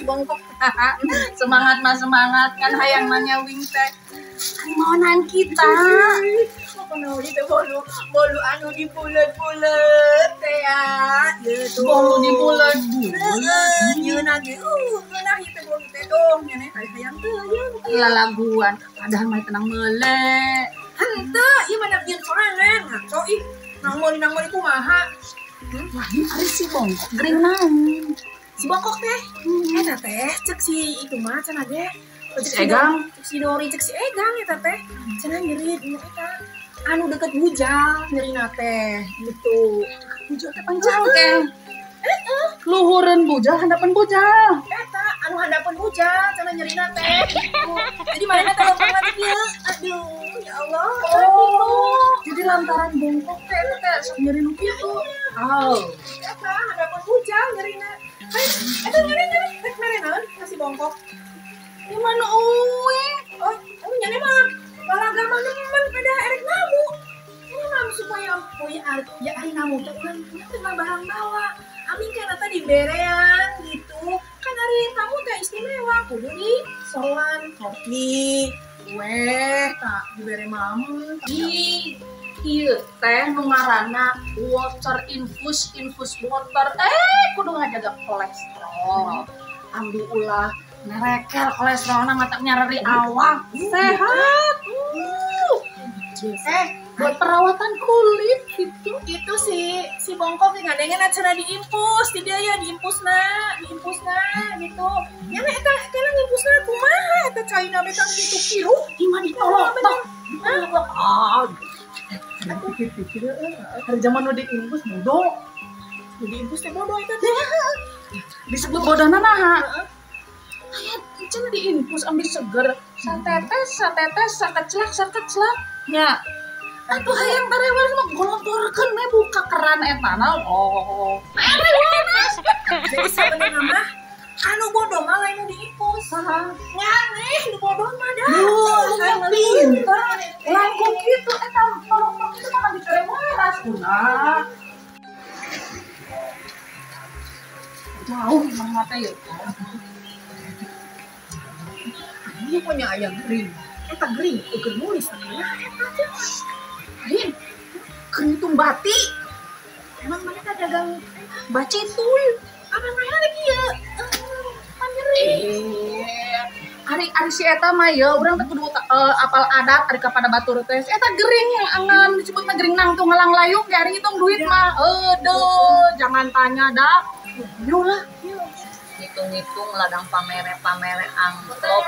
Bongkok. Semangat mah semangat kan hayang nanya wing teh. Mohonan kita. Kunaon itu bolu bolu anu dipulet-pulet teh ya. Bolu dipulet-pulet. Nyeuna ge ngeunah ieu teh bolu teh doh nyeuneh hayang teu ieu. Lalaguan padahal mah tenang meule. Henteu ieu mah da bieu sorangan ngaco ih. Nang meuli kumaha? Lain ari si bongkok gering naon? Si bongkok teh, eta teh cek si itu mah cenah ge. Cek Egang, cek si Dori, cek si Egang eta teh. Cenah nyeri dina eta anu deket bujal nyerina teh gitu. Bujal teh panjang teh. Heeh. Luhureun bujal handapeun bujal. Eta anu handapeun bujal cenah nyerina teh gitu. Jadi manehna teh lempang teh kieu. Aduh, ya Allah. Oh, jadi lantaran bongkok teh eta teh sok nyeri nu kitu. Oh. Eta handapeun bujal nyerina. Hai, eta nyeri rek mere naon ka si bongkok? Di mana euy? Oh, nyane mah balaga mah nemen pada erek namu. Ini mah supaya poe ya ari namu teh urang teu barang bawa. Amin kan eta diberean gitu. Kan ari tamu teh istimewa kudu di sowan kopi. Weh, tak dibere mamu. Ih, ieu teh nu ngaranna water infus infus water. Kudu ngajaga kolesterol. Ambil ulah nerekel kolesterolna matak nyareri awak. Sehat. Buat perawatan kulit gitu. Itu si si bongkok ge ngadengen cenah diimpus, di dieu ya diimpusna gitu. Nya mah eta kana ngimpusna kumaha eta caina betang kitu kiru Gimana ditolok? Ah. Aku pikir-pikir hari zaman nu diimpus bodoh. Nu diimpus teh bodoh eta teh. Disebut bodona naha? Aya cenah diinfus ambil seger, satetes, satetes, sakeclak, sakeclak. Nya. Atuh hayang barewar mah golontorkeun we buka keran eta na. Oh. Jadi sabenerna mah anu bodoh mah lain nu diinfus. Saha? Nganeh nu bodoh mah dah. Duh, pintar. Lain ku kitu eta tolong kitu mah dicere waras kuna. Jauh imah mah teh ieu. Ieu punya ayam gering. Eta gering ukur nulis namanya eta teh. Lain gering tumbati. Emang mereka dagang bacitul. Apa mana lagi ya? Nyeri. Ari ari si eta mah ya urang teh kudu apal adat ari kapada batur teh. Si eta gering angan disebut mah gering nangtung ngalang layung ge ari ngitung duit mah. Aduh, jangan tanya dah. Yo lah. Ngitung-ngitung ladang pamere-pamere amplop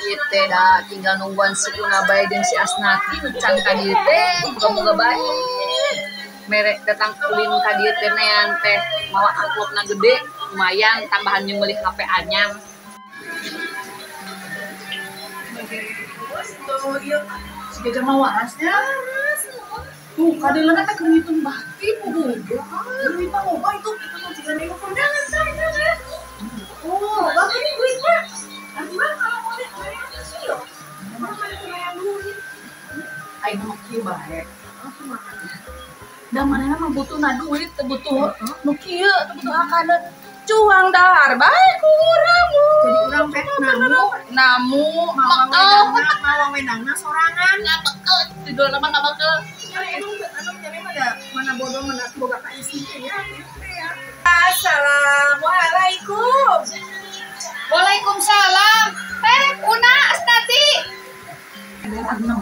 ieu teh da tinggal nungguan si Una bae jeung si Asnati nu can ka dieu teh muga-muga bae mere datang ulin ka dieu teh nean teh mawa amplopna gede lumayan tambahan jeung meuli HP anyar. Tuh ieu si gajah mah warasnya. Tuh kadeulana teh keur ngitung bati boga. Duit mah loba itu mah jiga nengok kondangan tah eta teh. Oh, bagus nih duitnya. Artinya kalau mau lihat apa sih yo? Emang ada lumayan duit. Aing mah kieu bae. Da manehna mah butuhna duit, teu butuh nu kieu, teu butuh akadeun. Cuang dahar bae ku urang. Jadi urang teh namu, namu mawang wedangna sorangan. Ngabekel, tidur mah ngabekel. Anu nyari mah da mana bodoh mana boga ka isi teh ya. Assalamualaikum. Waalaikumsalam. Una Asnati. Halo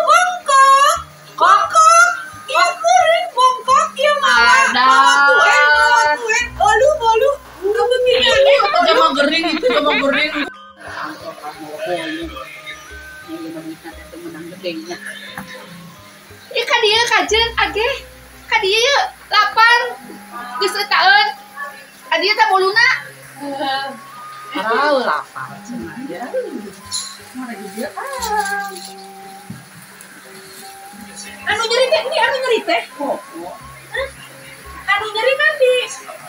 bongkok. Bongkok. Ieu kuring bongkok ieu mawa. Mawa kue, mawa kue. Bolu, bolu. Kebetulan sama gering itu sama gering. Ieu ka dieu kajeun age. Ka dieu yeuh lapar. Geus taeun. Ka dieu teh boluna. Tahu lapar cenah ya. Mana dia? Ah. Anu nyeri teh, ini anu nyeri teh. Kok? Anu nyeri kan di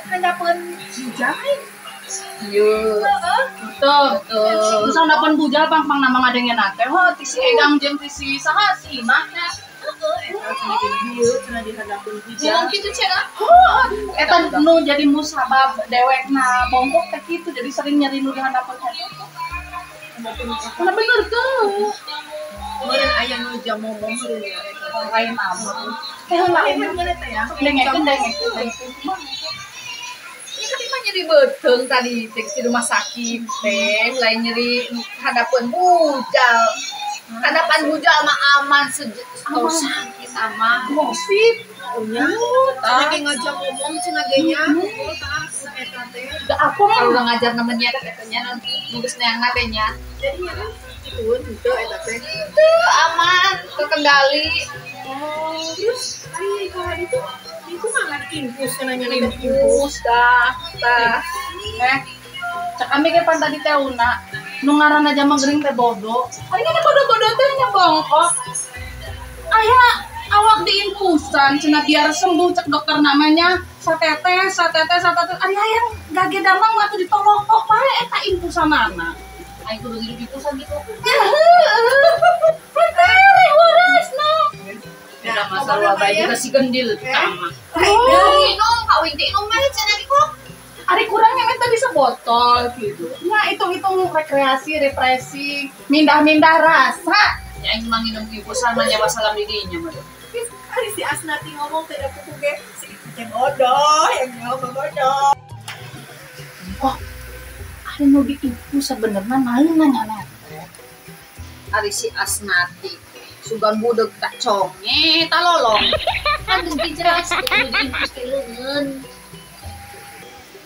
handapeun bujal. Ieu. Heeh. Tuh, terus handapeun bujal pang-pang nama ngadengeuna teh ho ti si Egang jeung ti si saha si Imah nya. Heeh, eta cenah di dieu cenah di handapeun bujal. Ngomong kitu cenah. Oh, eta nu jadi musabab dewekna bongkok teh kitu jadi sering nyeri nu di handapeun eta. Mana bener tuh. Meureun aya nu jamu meureun ya eta. Lain aman. Teh lain mana teh ya? Dengekeun dengekeun. Ini tapi mah nyeri beuteung tadi teh di rumah sakit teh lain nyeri hadapan bujal. Hadapan bujal mah aman sakit aman. Gosip. Nya. Cenah ge ngajak ngomong cenah ge nya. Tah eta teh. Da aku mah kalau udah ngajar nemennya teh katanya nanti geus neangan teh nya. Jadi nya kan kitueun henteu eta teh. Henteu aman terkendali. Oh, terus ari kalau itu mah diinfus cenah nya diinfus dah. Tah. Cek kami ke pan tadi teh una. Nu ngaranna jama gering teh bodoh. Ari kan bodoh-bodoh teh nya bongkok. Aya awak diinfusan cenah biar sembuh cek dokter namanya satetes satetes satetes ari hayang gage damang mah atuh ditolokok bae eta infusanana. Aing kudu ngirup infusan gitu. Ya heueuh. Teh urasna. Udah masalah bae juga si gendil pertama. Oh, minum kawin teh minum bae cenah di kok. Ari kurangnya minta bisa botol gitu. Nah, hitung-hitung rekreasi, refreshing, mindah-mindah rasa. Ya aing mah nginum infusan mah nya masalah di dinya mah. Ari si Asnati ngomong teh da pupu ge si teh bodoh, yang ngomong bodoh. Oh, ari nu diinfus sebenarnya naon nanya teh. Ari si Asnati sugan budeg tak conge tak lolong. Kan geus dijelas kudu diinfus teh leungeun.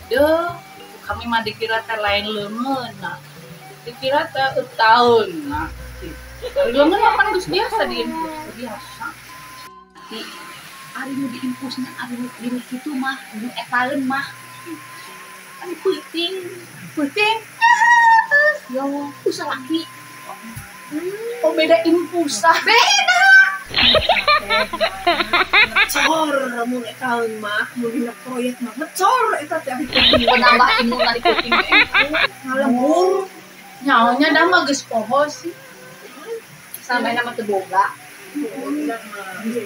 Duh, kami mah dikira teh lain leungeun nah. Dikira teh etaun nah. Leungeun mah kan geus biasa diinfus, biasa. Di ari nu diinfusna ari nu di kitu mah nu etaeun mah. Kan peuting, peuting. Yo, usaha laki. Oh beda infusan. Beda. Ngecor mun etaeun mah, mun dina proyek mah ngecor eta teh penambah ilmu dari kuping teh. Ngalembur. Nyaonya dah mah geus poho sih. Sampai nama teu boga.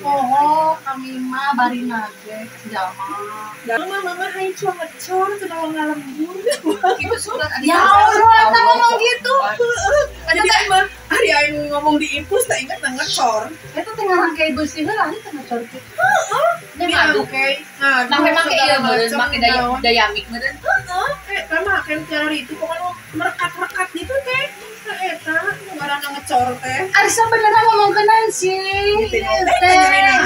Poho kami mah barina ge jalma. Mama mama hayang cuma ngecor cenah ngalembur. Kitu surat ya Allah eta ngomong gitu. Jadi aing mah ari aing ngomong di infus tak ingat nang ngecor. Eta teh ngarangke beusi heula ari teh ngecor kitu. Heeh. Ngadu. Ngadu. Nah make ieu meureun make dayamik meureun. Heeh, eta mah kan cara itu pokoknya merekat-rekat gitu teh. Nah eta nu ngaranna ngecor teh. Ari sabenerna ngomongkeun sih. Teh,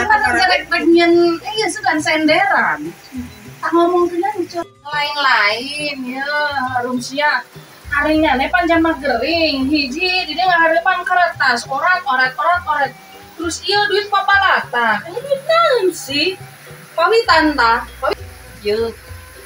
kan jarek nyen ieu sugan senderan. Tak ngomongkeun ngecor. Lain-lain ya rumsia. Arinya ne pan jama gering hiji di dieu ngahareupan kertas orat orat orat orat. Terus ieu duit papalata. Ini duit naon sih? Pawitan tah. Ieu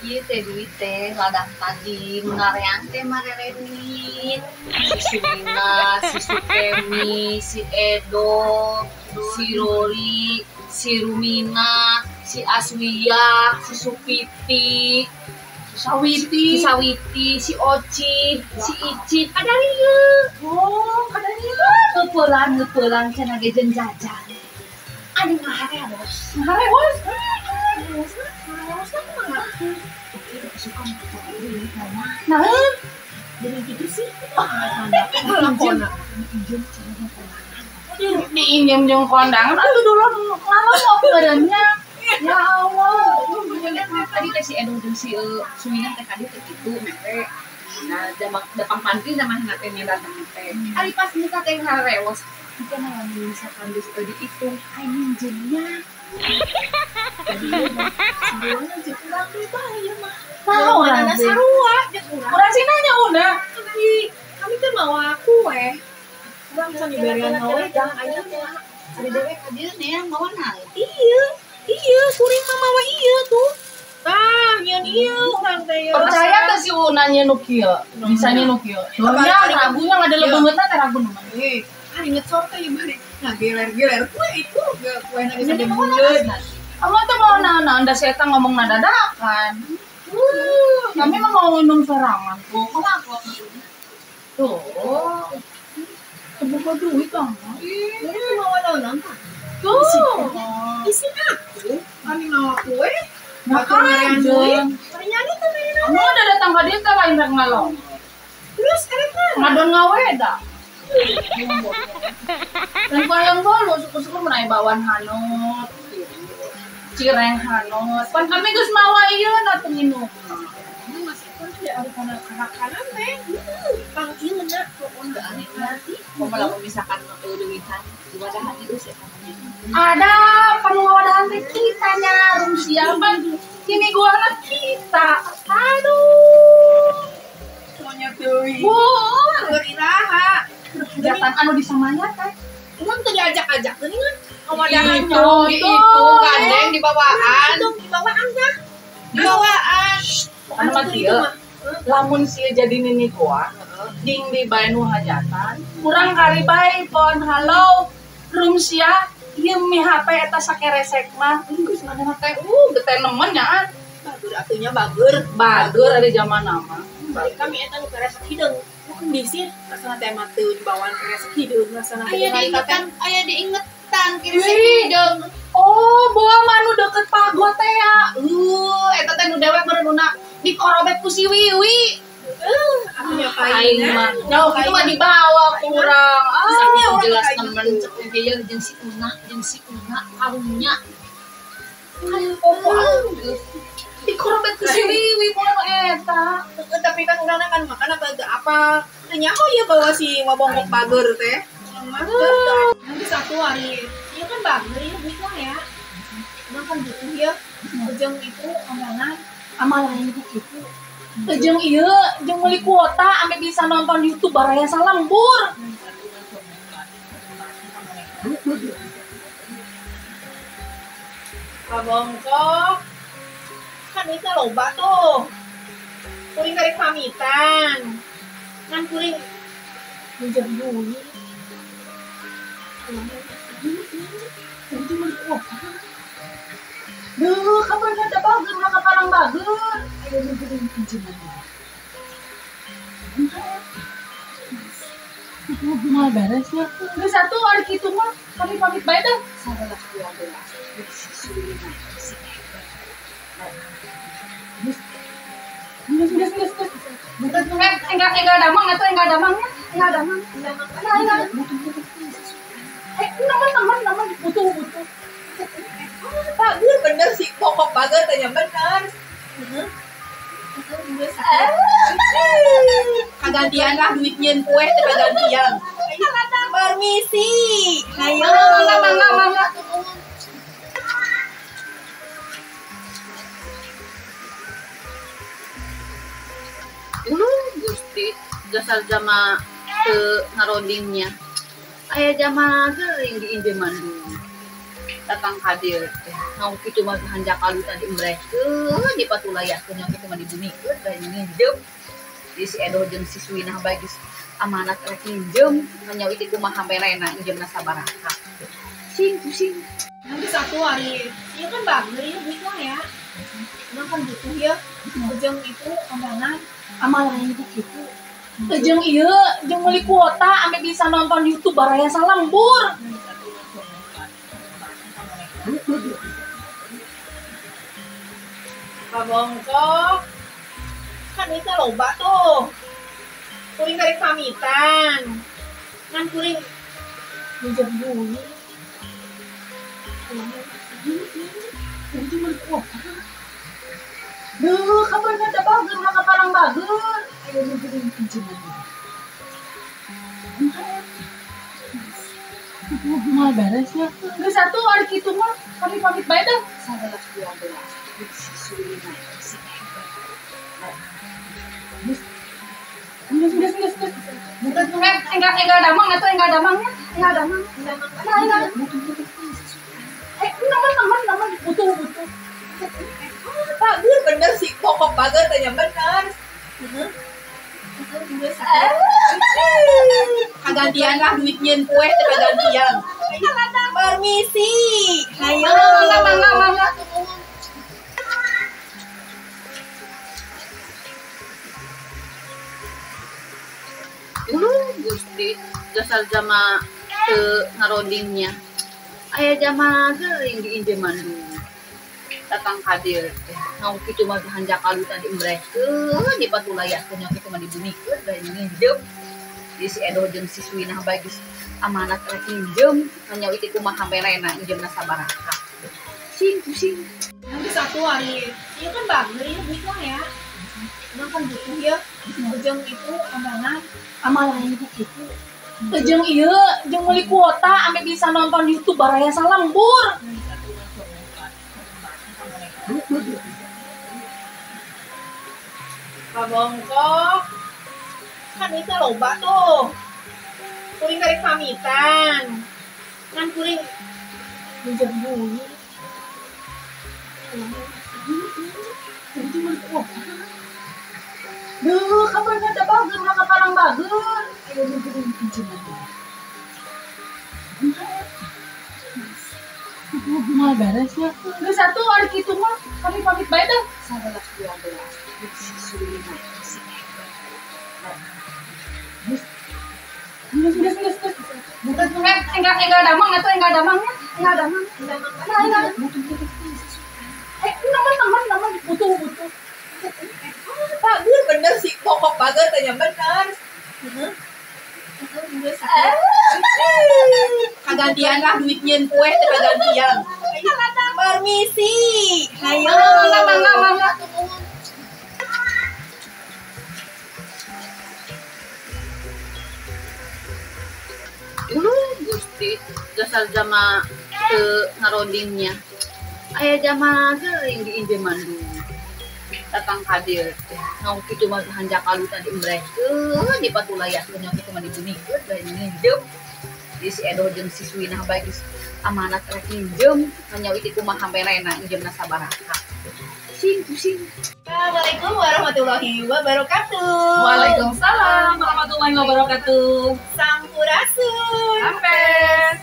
ieu teh duit teh ladang tadi nu ngareang teh marere duit. Si Sumina, si Sukemi, si Edo, si Rori, si Rumina, si Aswiya, si Supiti, si Sawiti, si Sawiti, si Oci, si Icit, ada ieu. Oh, ada ieu. Ngeupelan cenah ge jeung jajan. Anu ngaharewos. Ngaharewos. Ngaharewos kumaha? Suka mah. Nah, jadi gitu sih. Injem diinjem jeung kondangan atuh dulu ngalongok meureunnya. Ya Allah. Tadi teh si Edo jeung si Sumina teh kadieu teh kitu mere. Nah, dapang pantri namanya teh datang teh. Ari pas muka teh ngarewos. Kita mah misalkan geus dihitung aing minjemnya. Sarua jeung urang deui bae ieu mah. Tahu urang sarua jeung urang. Urang sih nanya una. Kami teh mawa kue. Urang can diberean mawa dah aya mah. Ari dewek ka dieu neang mawa naon? Iya, iya kuring mah mawa ieu tuh. Tah, nyeun ieu urang teh. Percaya teh si Una nyeun nu kieu. Bisa nyeun nu kieu. Nya ragunya ngadele beungeutna teh ragu nu. Eh, ari ngecor teh ieu bari ngageler-geler kue itu kue na bisa dibuleud. Kamu tuh mau naon-naon da si eta ngomong dadakan. Kami mah mau minum sorangan tuh. Kumaha tuh. Teu duit ah. Ih, mau naon-naon tah? Tuh. Isi aku, kami mau kue. Makan duit. Ternyata tuh dari Kamu udah datang ke dia teh lain rek ngalong. Terus erek mana? Ngadon ngaweda. Dan paling bolu syukur-syukur menaik bawan hanut. Cireng hanut. Pan kami geus mawa ieu na teu nginum. Masih pun tidak ada kana makanan teh. Pang ieu na pokona aneh nanti. Kumaha misalkan leuwihan diwadahan itu sih. Ada pengelolaan teh kita nyarum siapa kini gua anak kita. Aduh. Semuanya teuing. Bu, keur iraha. Hajatan anu disamanya teh. Urang teu diajak-ajak geuningan. Ngawadahan itu gandeng dibawaan. Itu dibawaan tah. Dibawaan. Anu mah kieu. Lamun sieun jadi nini gua, ding di bae nu hajatan, kurang kari bae pon halo room sia ieu mi HP eta sakeresek mah. Geus mana teh geteh nemen nya. Bager atunya bager. Bager ada zaman nama. Balik kami eta nu keresek hideung. Bukan disir rasana teh mah teu dibawaan keresek hideung rasana teh. Aya diingetan keresek hideung. Oh, boa mah nu deket pago teh ya. Eta teh nu dewek meureun dikorobet ku si Wiwi. Atunya aing mah. Nyaho kitu mah dibawa kurang. Ah, jelas temen cek ieu jeung si Una, karunya. Popo dikorobet ku si Wiwi boa nu eta. Tapi kan urangna kan makan apa teu apa. Teu nyaho ieu bawa si wabongkok bager teh. Nanti satu hari ieu kan bager ieu duit mah ya. Urang kan butuh ya. Ujung itu omongan amal lain gitu. Jeung ieu jeung meuli kuota ame bisa nonton YouTube baraya salembur. Kabongkok. Kan duitnya loba tuh. Kuring karek pamitan. Ngan kuring minjem duit. Itu meuli kuota. Duh, kapan ada bager, mah kapan bager. Ayo minjem pinjeman. Mal beres ya. Geus satu hari kitu mah kami pamit bae dah. 11 12. Geus geus geus geus. Enggak damang atuh enggak damangnya. Enggak damang. Enggak. Eh, teman-teman butuh. Bager bener sih, pokok bager tanya bener. Kagantian lah duit nyen kue teh kagantian. Permisi. Ayo. Mangga. Gusti dasar jama teu ngarodingnya. Aya jama geuring diinjeman dulu. Datang hadir teh ngau kitu mah hanjakalu tadi embrehkeun dipatulayakeun nya kitu mah dibumikeun da nginjem di si Edo jeung si Suwinah bae geus amanat rek nginjem nyawa itu kumaha merena injemna sabaraha sing pusing. Nanti satu hari ieu kan bager ieu duit mah ya. Urang kan butuh ya. Ujung itu omongan amal lain gitu. Jeung ieu jeung meuli kuota ame bisa nonton YouTube baraya salembur. Kabongkok. Kan duitnya loba tuh. Kuring karek pamitan. Ngan kuring minjem duit. Itu meuli kuota. Duh, kapan ada bager, mah kapan bager. Ayo minjem pinjeman. Mal beres ya. Geus satu hari kitu mah kami pamit bae dah. 11 12. Geus geus geus geus. Enggak damang atuh enggak damangnya. Enggak damang. Enggak. Eh, teman-teman butuh. Bager bener sih, pokok bager tanya bener. Kagantian lah duit nyen kue teh kagantian. Permisi. Hayo. Mangga mangga. Uluh Gusti, dasar jama teu ngarodingnya. Aya jama geuring diinjeman dulu. Datang ka dieu teh ngau kitu mah hanjakalutan diembrehkeun dipatulayakeun nya kitu mah dibumikeun bae nginjem. Di si Edo jeung si Suwinah bae geus amanat rek nginjem, nyawi teh kumaha merena injemna sabaraha. Pusing pusing. Nanti satu hari, ieu kan bager ieu duit mah ya. Emang kan butuh ya, ujung itu amanah, amanah itu gitu. Ujung iya, jeung meuli kuota, ampe bisa nonton YouTube baraya salembur. Kabongkok, kan itu loba tuh. Kuring karek pamitan, kan kuring minjem duit. Itu meuli kuota. Duh, kapan ada bager, maka parang bager. Ayo nungguin pinjaman. Mal beres ya. Nggak satu hari gitu mah, kami pamit baik dah. 11 12. Si Sulina, si Eko. Geus. Bukan enggak damang atau enggak damangnya? Enggak damang. Enggak. Teman butuh. Bager bener sih, pokok bager tanya bener. Kagantian lah duit nyen kue teh kagantian. Permisi. Hayo. Mangga mangga. Uluh Gusti, dasar jama teu ngarodingnya. Aya jama geuring diinjeman dulu. Datang ka dieu teh ngau kitu mah hanjakalutan diembrehkeun dipatulayakeun nya kitu mah dibumikeun bae nginjem. Di si Edo jeung si Suwinah bae geus amanat rek nginjem, nyawi teh kumaha merena injemna sabaraha. Pusing pusing. Assalamualaikum warahmatullahi wabarakatuh. Waalaikumsalam warahmatullahi wabarakatuh. Sampurasun. Rampes.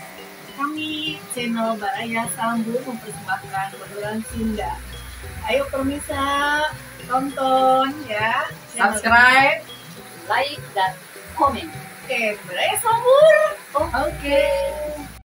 Kami channel Baraya Salembur mempersembahkan obrolan Sunda. Ayo permisa, tonton ya. Subscribe, like, dan komen. Oke, Baraya Salembur. Oke.